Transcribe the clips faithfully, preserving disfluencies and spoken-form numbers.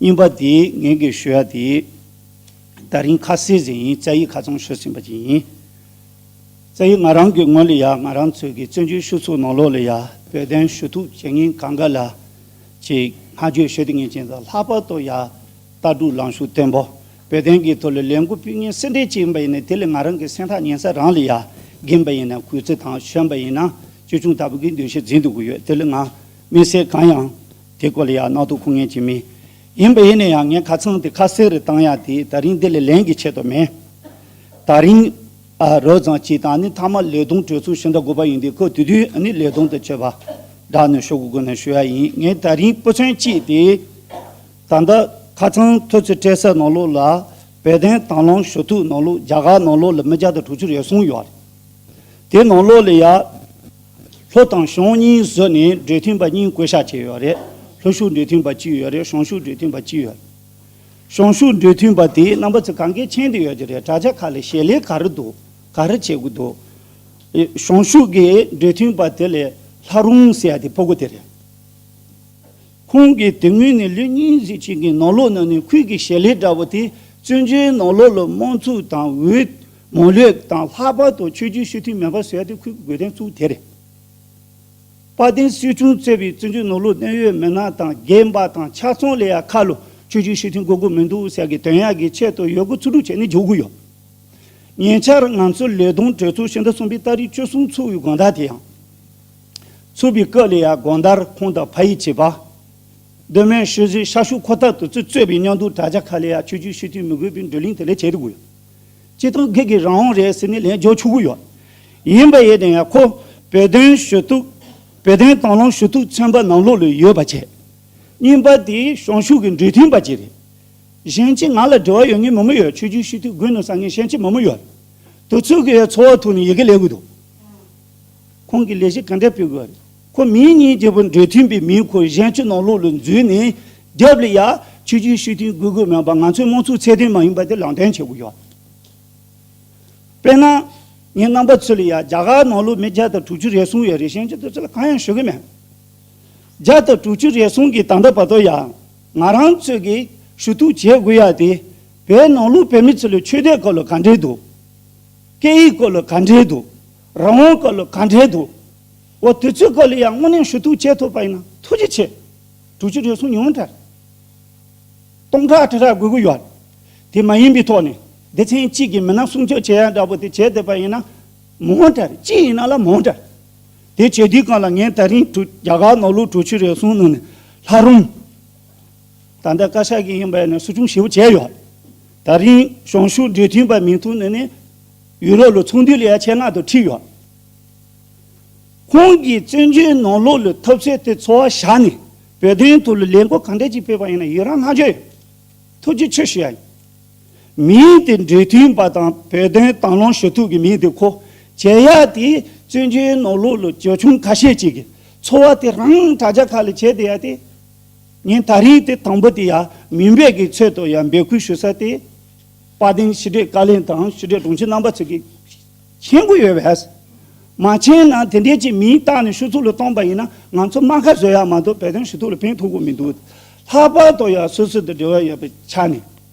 གཉིས་པ་དེ་ངས་གི་ཞུ་ཡ་དེ། ད་རིང་ཁ་གསལ་ཟིན་ཡིན། རྩ་ཡིག་ཁ་ཚང་ཞུ་ཟིན་པ་ཅིག་ཡིན། རྩ་ཡིག་ང་རང་གི་ངོས་ལ་ཡ། ང་རང་ཚོའི་གི་བཙན་བྱོལ་སྤྱི་ཚོགས་ནང་ལོགས་ལ་ཡ། བོད་དོན་ཞུ་གཏུག་བྱེད་མཁན་གང་ག་ལ་ཅིག་སྔ་བརྗོད་ཞུ་དེ་ངེས་ཅན་དང་། ལྷག་པར་དུ་ཡ་ལྟ་གྲུབ་ལངས་ཕྱོགས་བརྟན་པོ། བོད་དོན་གྱི་ཐོག་ལ་ལས་འགུལ་སྤེལ་མཁན་སུ་འདྲ་ཅིག་ཡིན་པ་ཡིན་ན། དེ་ལ་ང་རང་གི་སེམས་ཐག་ཉེ་ས་རང་ལ་ཡ། རྒན་པ་ཡིན་ན་གུས་བརྩི་དང་། གཞོན་པ་ཡིན་ན་ཅི་བྱུང་ལྟ་བུ་གི་འདུ་ཤེས་འཛིན་འདུག་གི་ཡོད། དེ་ལ་ང་དམིགས་བསལ་གང་ཡང་དེ་སྐོར་ལ་ཡ་རྣག་ཐུག་འཁུར་མཁན་ཅིག་མིན། ཡིན་པ་ཡིན་ན་ཡང་ངས་ཁ་ཚང་དེ་ཁ་གསལ་རེ་བཏང་ཡ་དེ་ད་རིང་འདི་ལ་ལན་གྱི་ཆེད་དུ་མིན། ད་རིང་ཨ་རོབ་ཙམ་ཅིག་དང་། ཨ་ནི་མཐའ་མ་ལས་བསྡོམས་གྲོས་ཚོགས་ཕྱི་ཟླ་དགུ་པ་ཡིན་དུས། ཁོ་དེ་དུས་ཨ་ནི་ལས་བསྡོམས་དང་བཅས་པ་བསྒྲགས་ནས་ཞུ་དགོས་དགོས་ན་ཞུ་ཡ་ཡིན། ངས་ད་རིང་དཔེ་མཚོན་གཅིག་དེ། ད་ལྟ་ཁ་ཚང་ཐོ་ཚིགས་སྤྲད་ས་ནང་ལོགས་ལ། བོད་དོན་དང་བླངས་ཞུ་གཏུག་ནང་ལོགས། རྒྱ་གར་ནང་ལོགས་ལ་མི་བརྒྱ་དང་དྲུག་ཅུ་རེ་གསུམ་ཡོད་རེད། དེ་ནང་ལོགས་ལ་ཡ། ལྷོ་དང་བྱང་གཉིས་བཟོས་ནས་འབྲེལ་མཐུད་པ་གཉིས་བསྐོ་བཞག་བྱས་ཡོད་རེད། ལྷོ་ཕྱོགས་འབྲེལ་མཐུད་པ་གཅིག་ཡོད་རེད། བྱང་ཕྱོགས་འབྲེལ་མཐུད་པ་གཅིག་ཡོད་རེད། བྱང་ཕྱོགས་འབྲེལ་མཐུད་པ་དེ་རྣམ་པ་ཚོ་གང་གས་མཁྱེན་བསྡད་ཡོད་ཀྱི་རེད། དྲ་རྒྱ་ཁག་ལ་ཞལ་ལས་ག་རེ་འདུག་ག་རེ་བྱེད་དགོས་འདུག་བྱང་ཕྱོགས་ཀྱི་འབྲེལ་མཐུད་པ་དེ་ལས་ལྷ་རུང་ཟེར་ཡ་དེ་ཕྲུ་གུ་དེ་རེད། ཁོང་གིས་དེ་སྔོན་ནས་ལོ་གཉིས་ཙམ་ཅིག་གི་ནང་ལོགས་ནང་ནས་ཁོས་གི་ཞལ་ལས་འདྲ་བོ་དེ། བཙན་བྱོལ་ནང་ལོགས་ལ་དམངས་གཙོ་དང་འོས་མི་ལུགས་དང་། ལྷག་པར་དུ་ཆོས་བརྒྱུད་སྤྱི་འཐུས་མེད་པ་བཟོ་ཡ་དེ་ཁོའི་དགོས་དོན་གཙོ་བོ་དེ་རེད། དཔལ་ལྡན་སྲིད་སྐྱོང་གཙོས་པའི་བཙན་བྱོལ་ནང་ལོགས་གནད་ཡོད་མི་སྣ་དང་རྒན་པ་དང་ཆ་ཚང་ལ་ཡ་ཁ་ལོ་ཆོས་བརྒྱུད་སྤྱི་འཐུས་དགོས་ཀྱི་མི་འདུག་ཟེར་གི་དོན་ཡག་གི་ཆེད་དུ་ཡོད་དགུ་ཚུགས་སྒྲུབ་བྱས་ནས་འཇོག་གི་ཡོད། ཉེ་ཆར་ང་ཚོ་ལས་བསྡོམས་གྲོས་ཚོགས་ཕྱི་ཟླ་གསུམ་པའི་ཏ་རིག་བཅུ་གསུམ་ཚོགས་པའི་དགོང་དག་དེ་ཡང་། ཚོགས་པའི་སྐབས་ལ་ཡ་དགོང་དག་ཁོང་དང་ཕ་ཡུལ་གཅིག་པ། མདོ་སྨད་ཤུལ་བཞི་ཤར་ཕྱོགས་ཁོ་ཐག་དེ་ཚོས་གཙོས་པའི་མཉམ་དུ་དྲ་རྒྱ་ཁག་ལ་ཡ་ཆོས་བརྒྱུད་སྤྱི་འཐུས་མི་དགོས་པའི་བགྲོ་གླེང་དེ་ལས་བྱས་འདུག་གོ། སྤྱིར་བཏང་སྒེར་གྱི་རང་དབང་རེད་ཟེར་ནས་ལན་འཇོག་ཆོག་གི་ཡོད། ཡིན་པ་ཡིན་ན་ཡང་ཁོ་བོད་དོན་ཞུ་གཏུག་བོད་དོན་དང་བླངས་ཞུ་གཏུག་ཚན་པ་ནང་ལོགས་ལ་ཡོད་པ་བྱས། གཉིས་པ་དེ་བྱང་ཕྱོགས་ཀྱི་འབྲེལ་མཐུད་པ་ཅིག་རེད། གཞན་གཅིག་ང་ལ་འབྲེལ་བ་ཡོད་མཁན་མང་པོ་ཡོད། ཆོས་བརྒྱུད་སྤྱི་འཐུས་དགོས་ནོ་ཟེར་མཁན་གཞན་གཅིག་མང་པོ་ཡོད། དེ་ཚོ་གི་ཚོར་བ་ཐོག་ནས་ཡི་གེ་ལས་དགོས་འདུག་ཁོང་གིས་ལས་གཞི་ག་འདྲ་སྤེལ་དགོས་རེད། ཁོ་མིང་གཉིས་བརྗེ་པོ་འབྲེལ་མཐུད་པའི་མིང་ཁོ་གཞན་གཅིག་ནང་ལོགས་ལ་འཛུལ་ནས། རྒྱབ་ལ་ཡ་ཆོས་བརྒྱུད་སྤྱི་འཐུས་དགོས་དགོས་མིན་པ། ང་ཚོའི་དམངས་གཙོའི་ཚད་ལྡན་མ་ཡིན་པ་དེ་ལམ་སྟོན་བྱེད་དགོས་ཡོད། དཔེར་ན། ངས་རྣམ་པ་ཚོ་ལ་ཡ་རྒྱ་གར་ནང་ལོགས་མི་བརྒྱ་དང་དྲུག་ཅུ་རེ་གསུམ་ཡོད་རེད། གཞན་གཅིག་དེ་ཚོ་ལ་གང་ཡང་ཞུ་གི་མེད། བརྒྱ་དང་དྲུག་ཅུ་རེ་གསུམ་གྱིས་ད་ལྟ་བར་དུ་ཡང་ང་རང་ཚོས་ཀྱི་ཞུ་གཏུག་བྱེད་དགོས་ཡ་དེ། བོད་ནང་ལོགས་བོད་མི་ཚོ་ལ་ཆོས་དད་སྐོར་ལ་ག་འདྲས་འདུག་སྐད་ཡིག་སྐོར་ལ་ག་འདྲས་འདུག་རང་དབང་སྐོར་ལ་ག་འདྲས་འདུག་འོ་དེ་ཚོའི་སྐོར་ལ་ཡང་དངོས་གནས་ཞུ་གཏུག་བྱེད་ཐུབ་པ་ཡིན་ན་ཐུགས་རྗེ་ཆེ། དྲུག་ཅུ་རེ་གསུམ་ཉུང་དྲགས། སྟོང་ཕྲག་ཁྲི་ཕྲག་དགོས་ཀྱི་ཡོད། དེ་མ་ཡིན་པའི་ཐོག་ནས་སྡེ་ཚན་གཅིག་གི་མི་སྣ་སྲུང་སྐྱོབ་བྱེད་ཡ་འདྲ་པོ་དེ་བྱས་བསྡད་པ་ཡིན་ན། མང་དྲགས་རེད། གཅིག་ཡིན་ན་ལ་མང་དྲགས། དེ་བྱེད་དུས་སྒང་ལ་ངས་ད་རིང་དྲུག་རྒྱ་གར་ནང་ལོགས་དྲུག་ཅུ་རེ་གསུམ་ནང་ནས་ལྷ་རུང་། ད་ལྟ་བཀའ་ཤག་གིས་ཡིན་པ་ཡིན་ན་གསོ་སྐྱོང་ཞེ་པོ་བྱས་ཡོད། ད་རིང་བྱང་ཕྱོགས་འབྲེལ་མཐུད་པ་མིང་ཐོག་ནས་ནི་ཡུ་རོབ་ལ་ཚོགས་འདུ་ལ་ཡ་ཆེད་མངགས་དུ་ཁྲིད་ཡོད། ཁོང་གིས་བཙན་བྱོལ་ནང་ལོགས་ལ་ཐབས་ཤེས་དེ་ཚོར་བ་བཞག་ནས་བོད་དོན་ཐོག་ལ་ལས་འགུལ་གང་འདྲ་ཅིག་སྤེལ་བ་ཡིན་ན་ཡི་རང་བསྔགས་བརྗོད་ཡོད། ཐུགས་རྗེ་ཆེ་ཞུ་ཡ་ཡིན། མིང་དེ་འབྲེལ་མཐུད་པ་དང་བོད་དོན་དང་བླངས་ཞུ་གཏུག་གི་མིང་དེ་ཁོ་བྱེད་ཡ་དེ། བཙན་བྱོལ་ནང་ལོགས་ལ་ཇོ་ཆུང་ཁ་ཤས་ཅིག་གིས་ཚོར་བ་དེ་རང་དྲ་རྒྱ་ཁག་ལ་བྱས་བསྡད་ཡ་དེ། ངས་ད་རིང་དེ་དང་པོ་དེ་ཡ་མིང་འབོད་ཀྱི་ཚུལ་དུ་ཡ་འབོད་སྐུལ་ཞུ་ས་དེ། དཔལ་ལྡན་ཕྱི་དྲིལ་བཀའ་བློན་དང་ཕྱི་དྲིལ་དྲུང་ཆེ་རྣམ་པ་ཚོ་གིས་མཁྱེན་གྱི་ཡོད་པས། མ་མཁྱེན་ན་དེ་འདྲའི་ཅིག་མིང་བཏགས་ནས་ཕྱོགས་ཚོགས་ལ་བཏང་པ་ཡིན་ན་ང་ཚོ་རྨ་ཁ་བཟོ་ཡ་མ་གཏོགས་བོད་དོན་ཞུ་གཏུག་ལ་ཕན་ཐོགས་ཀྱི་མི་འདུག་ལྷག་པར་དུ་ཡང་སོ་སོ་དང་འབྲེལ་བ་ཡོད་པའི་ཆ་ནས་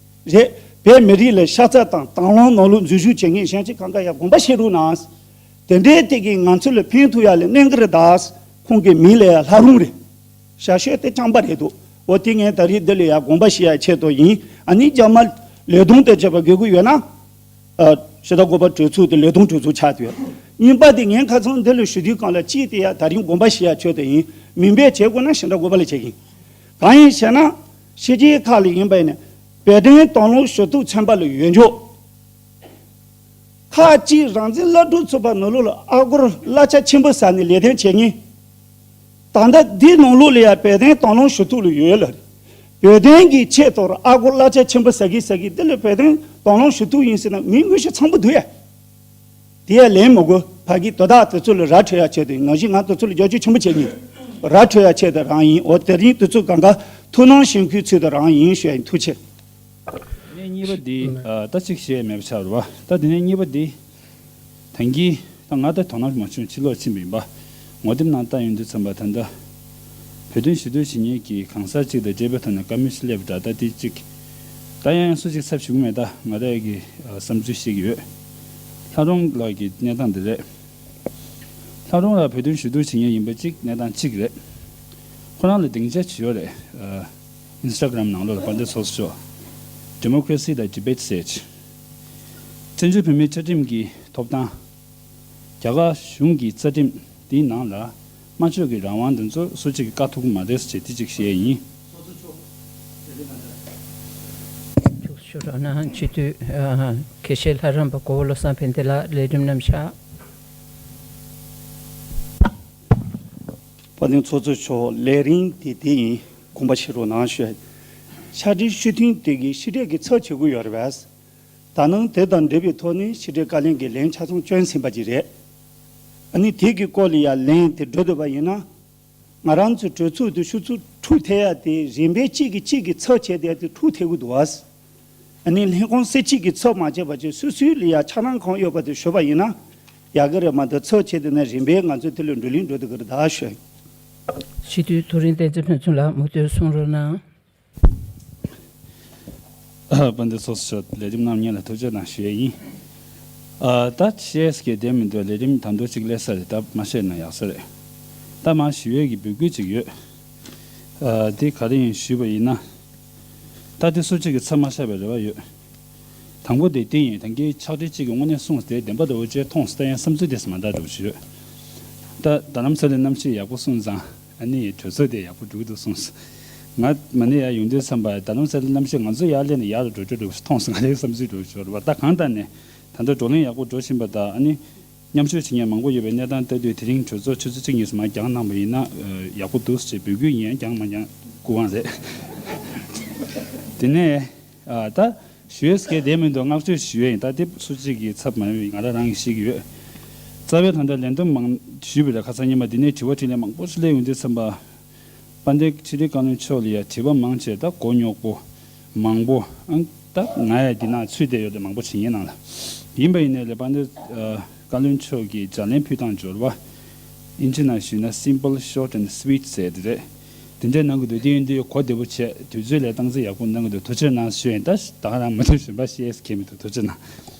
རེད། བོད་མི་རིགས་ལ་ཤ་ཚ་དང་དང་བླངས་ནང་ལོགས་འཛུལ་ཞུགས་བྱེད་མཁན་གཞན་གཅིག་གང་ག་ཡ་དགོངས་པ་བཞེས་རོགས་གནང་། དེ་འདྲའི་སྟེང་གིས་ང་ཚོ་ལ་ཕན་ཐོགས་ཡ་ལ་གནོད་ཀྱི་རེད་ད། ཁོང་གི་མིང་ལ་ཡ་ལྷ་རུང་རེད། ཞྭ་ཤོད་དེ་རྐྱང་པ་རེད་འདུག་འོ་དེ་ངས་ད་རེས་འདི་ལ་ཡ་དགོངས་པ་བཞེས་ཡ་ཆེད་དུ་ཡིན། ཨ་ནི་རྒྱ་མ་ལས་དོན་དེ་བྱེད་པ་དགོས་ཀྱི་ཡོད་ན། ཨ། ཕྱི་ཟླ་དགུ་པ་གྲོས་ཚོགས་དེ་ལས་དོན་གྲོས་ཚོགས་ཆགས་དུས། གཉིས་པ་དེ་ངས་ཁ་སང་འདི་ལ་ཞུ་དུས་སྒང་ལ་གཅིག་དེ་ཡ་ད་རིང་དགོངས་པ་བཞེས་ཡ་ཆེད་དུ་ཡིན། མིང་འབོད་བྱེད་དགོས་ན་ཕྱི་ཟླ་དགུ་པ་ལ་བྱེད་ཀྱི་ཡིན། གང་ཡིན་ཞེ་ན། ཕྱི་རྒྱལ་ཁག་ལ་ཡིན་པ་ཡིན་ན་བོད་དོན་དང་བླངས་ཞུ་གཏུག་ཚན་པ་ལ་ཡོད་འཇོག་ཁག་ཅིག་རང་བཙན་སླར་གྲོས་ཚོགས་པ་ནང་ལོགས་ལ་ཨ་སྒོར་གླ་ཆ་ཆེན་པོ་ཟ་ནས་ལས་དོན་བྱེད་མཁན། ད་ལྟ་འདི་ནང་ལོགས་ལ་ཡ་བོད་དོན་དང་བླངས་ཞུ་གཏུག་ལ་ཡོད་ལ། བོད་དོན་གྱི་ཆེད་དུ་ཨ་སྒོར་གླ་ཆ་ཆེན་པོ་ཟ་གི་ཟ་གི་འདི་ལ་བོད་དོན་དང་བླངས་ཞུ་གཏུག་ཡིན་ཟེར་ན་མི་དངོས་གཞི་ཚང་པོ་འདུག་ཡ། དེ་ཡ་ལན་མི་དགོས། ཕ་གི་དོ་བདག་དེ་ཚོ་ལ་ར་འཕྲོད་ཡ་ཆེད་དུ་ཡིན། ནང་བཞིན་ང་དེ་ཚོ་ལ་རྒྱབ་སྐྱོར་ཆེན་པོ་བྱེད་ཀྱི་ཡིན། ར་འཕྲོད་ཡ་ཆེད་དུ་རང་ཡིན། འོ་དེ་རིང་དེ་ཚོ་གང་ག་ཐུགས་སྣང་ཞུ་མཁན་ཚོ་དུ་རང་ཡིན་ཞུ་ཡ་ཡིན། ཐུགས་རྗེ་ཆེ། དེ་ནས་གཉིས་པ་འདི། ཨ། ད་གཅིག་བཤད་མེད་པ་ཆགས་རེད་བ། ད་དེ་ནས་གཉིས་པ་འདི། ད་གིན་ད་ང་ད་དོ་སྣང་མ་བྱུང་། ཕྱི་ལོགས་ཕྱིན་པ་ཡིན་པ། ངོ་དེབ་ནང་ལྟ་ཡོང་དུས་ཙམ་པ་ད་ལྟ། བོད་དོན་ཞུ་གཏུག་བྱེད་མཁན་གྱི་གང་ཟག་ཅིག་དང་འབྲེལ་བའི་ཐོག་ནས་བཀའ་མོལ་ཞིག་སླེབས་འདྲ། ད་དེ་གཅིག་ད་ཡང་ཡང་སུ་གཅིག་ཚབ་ཞུ་གི་མེད། ད་ང་རང་གི་ཨ་བསམ་ཚུལ་བཤད་ཀྱི་ཡོད། ལྷ་རོང་ལགས་ཀྱི་གནས་སྟངས་འདི་རེད། ལྷ་རོང་ལགས་བོད་དོན་ཞུ་གཏུག་བྱེད་མཁན་ཡིན་པ་གཅིག་གནས་སྟངས་གཅིག་རེད། ཁོ་རང་ལ་སྡིངས་ཆ་ཅིག་ཡོད་རེད། ཨ་ཨིན་སི་ཊ་གྷི་རམ་ནང་ལོགས་ལ་དཔལ་ལྡན་ཚོགས་གཙོ་མཆོག Democracy དང་Debate ཟེར་ཅིག་བཙན་བྱོལ་བོད་མིའི་བཅའ་ཁྲིམས་ཀྱི་ཐོབ་ཐང་། རྒྱ་གར་གཞུང་གི་རྩ་ཁྲིམས་དེའི་ནང་ལ་སྨྲ་བརྗོད་ཀྱི་རང་དབང་འདི་ཚོ་སུ་གཅིག་གིས་བཀག་ཐུབ་ཀྱི་མ་རེད་ཟེར་དེ་གཅིག་བཤད་ཡིན། ཐུགས་རྗེ་ཆེ། རོགས་གནང་། སྤྱི་འཐུས་ཨ་དགེ་བཤེས་ལྷ་རམས་པ་གོ་བོ་བློ་བཟང་ཕན་བདེ་ལགས་ལས་རིམ་རྣམས་བཞག་དཔལ་ལྡན་ཚོགས་གཙོ་མཆོག་ལས་རིམ་དེ་དེ་ཡིན། དགོངས་པ་བཞེས་རོགས་གནང་ཞུ། ཕྱག་སྦྲེལ་ཞུ་མཁན་དེ་གིས་ཕྱི་འབྲེལ་གྱི་ཚབ་བྱེད་དགོས་ཡོད་རེད་པས། ད་ནངས་དེ་དང་འབྲེལ་བའི་ཐོག་ནས་ཕྱི་འབྲེལ་བཀའ་བློན་གྱི་ལན་ཆ་ཚང་བསྐྱོན་ཟིན་པ་ཅིག་རེད། ཨ་ནི་དེ་གི་སྐོར་ལ་ཡང་ལན་དེ་འགྲོ་འདོད་པ་ཡིན་ན། ང་རང་ཚོའི་གྲོས་ཚོགས་དེ་ཆུ་ཚོད་དྲུག་ཐེ་ཡ་དེ་རིམ་པས་གཅིག་གིས་གཅིག་གི་ཚབ་བྱས་ཏེ་དེ་དྲུག་ཐེ་གི་འདུག་ཨ། ཨ་ནི་ལྷན་ཁང་སེ་གཅིག་གི་ཚབ་མ་བྱས་པ་བྱས་སོ་སོའི་ལ་ཡ་ཆགས་སྡང་ཁོང་ཡོད་པ་དེ་ཞུས་པ་ཡིན་ན། ཡག་གི་རེད་མ་གཏོགས་ཚབ་བྱས་དེ་ན་རིམ་པས་ང་ཚོ་དེ་ལ་འགྲོ་ལིང་འགྲོ་དེ་གི་རེད་ད་ཞུ། སྤྱི་འཐུས་ཐུ་རིན་བསྟན་འཛིན་ཕུན་ཚོགས་ལགས་མུ་མཐུད་གསུང་རོགས་གནང་། དཔལ་ལྡན་ཚོགས་གཙོ་མཆོག་ལས་རིམ་རྣམ་གཉིས་ལ་ཐུགས་རྗེ་གནང་ཞུ་ཡས་ཡིན། ཨ་ད་བཤད་ས་གི་བསྡད་མི་འདུག་ལས་རིམ་ད་དུང་གཅིག་སླེབས་ས་རེད། ད་མ་བཤད་ན་ཡག་ས་རེད། ད་མ་ཞུ་ཡས་ཀྱི་འབོད་སྐུལ་ཅིག་ཡོད། ཨ་དེ་ག་རེ་ཡིན་ཞུས་པ་ཡིན་ན། ད་དེ་སུ་གཅིག་གིས་ཚབ་མ་བཞག་པའི་རེ་བ་ཡོད། དང་པོ་དེ་དེ་ཡིན། ད་གིན་ཕྱག་སྦྲེལ་གཅིག་གིས་དངོས་གནས་གསུངས་ཏེ་བདེན་པ་འདྲ་བོ་ཅིག་མཐོང་སོང་། ད་ཡང་བསམ་ཚུལ་དེ་མ་འདྲ་འདྲ་བོ་ཞིག་ཡོད། ད་ད་ལམ་སེང་གླེང་གནམ་གཤིས་ཡག་པོ་སོང་ཙང་ཨ་ནི་གྲོས་ཚོགས་དེ་ཡག་པོ་འགྲོ་གི་འདུག་གསུངས་སོང་། ང་མ་ཎི་ཡར་ཡོང་དུས་ཙམ་པ་ད་ལམ་སེང་གླེང་གནམ་གཤིས་ང་ཚོ་ཡར་སླེབས་ནས་ཡར་ལ་འགྲོ་འགྲོ་འགྲོ་མཐོང་སོང་། ང་རའི་བསམ་ཚུལ་འདྲ་བོ་ཞིག་ཡོད་རེད་པ། ད་གང་ལྟར་ནས་ད་ལྟ་བགྲོ་གླེང་ཡག་པོ་འགྲོ་བཞིན་པ་དང་ཨ་ནི་མཉམ་ཞུགས་བྱེད་མཁན་མང་པོ་ཡོད་པའི་གནས་སྟངས་ལྟ་དུས་དེ་རིང་གྲོས་ཚོགས་ཆུ་ཚོད་གཅིག་གཉིས་སུ་མར་རྒྱང་གནང་བ་ཡིན་ན་ཡག་པོ་འདུག་ཅེས་འབོད་སྐུལ་ཡིན། ཡང་རྒྱང་མ་རྒྱང་སྐུ་དབང་རེད། དེ་ནས་ཨ་ད་ཞུ་ཡས་ཀྱི་བསྡད་མི་འདུག་བསྔགས་བརྗོད་ཞུ་ཡས་ཡིན། ད་དེ་སུ་གཅིག་གི་ཚབ་མ་ཡིན་པའི་ང་རང་རང་གིས་ཤེས་ཀྱི་ཡོད། རྩ་བའི་ད་ལྟ་ལན་འདེབས་མང་ཞུས་པ་རེད། ཁ་སང་ཉི་མ་འདི་ནས་དྲི་བ་དྲིས་ལན་མང་པོ་ཞིག་སླེབས་ཡོང་དུས་ཙམ་པ། དཔལ་ལྡན་ཕྱི་དྲིལ་བཀའ་བློན་མཆོག་ལ་ཡ་དྲི་བ་མང་ཆེ་ད་མགོ་རྙོག་པོ་མང་པོ་ཨང་། ད་ང་ཡ་འདི་ན་ཚུད་བསྡད་ཡོད་དེ་མང་པོ་བྱེད་ཉེན་ནང་ལ། ཡིན་པ་ཡིན་ནའི་ལས་དཔལ་ལྡན་བཀའ་བློན་མཆོག་གིས་ལྗགས་ལན་ཕུལ་སྟངས་འབྱོར་བ། ཨིན་ཇི་ནང་ཞུས་ན་simple, short and sweet ཟེར་དེ་རེད། དེ་འདྲའི་གནང་གི་འདུག་དེ་ཡིན་དུས་གོ་བདེ་པོ་བྱས། དུས་ཚོད་ལ་སྟངས་འཛིན་ཡག་པོ་གནང་གི་འདུག་ཐུགས་རྗེ་གནང་ཞུ་ཡིན། ད་ད་ག་རང་མ་ཐུབ་གཞན་པ་བཤད་ཡས་ཁེལ་མི་འདུག་ཐུགས་རྗེ་གནང་།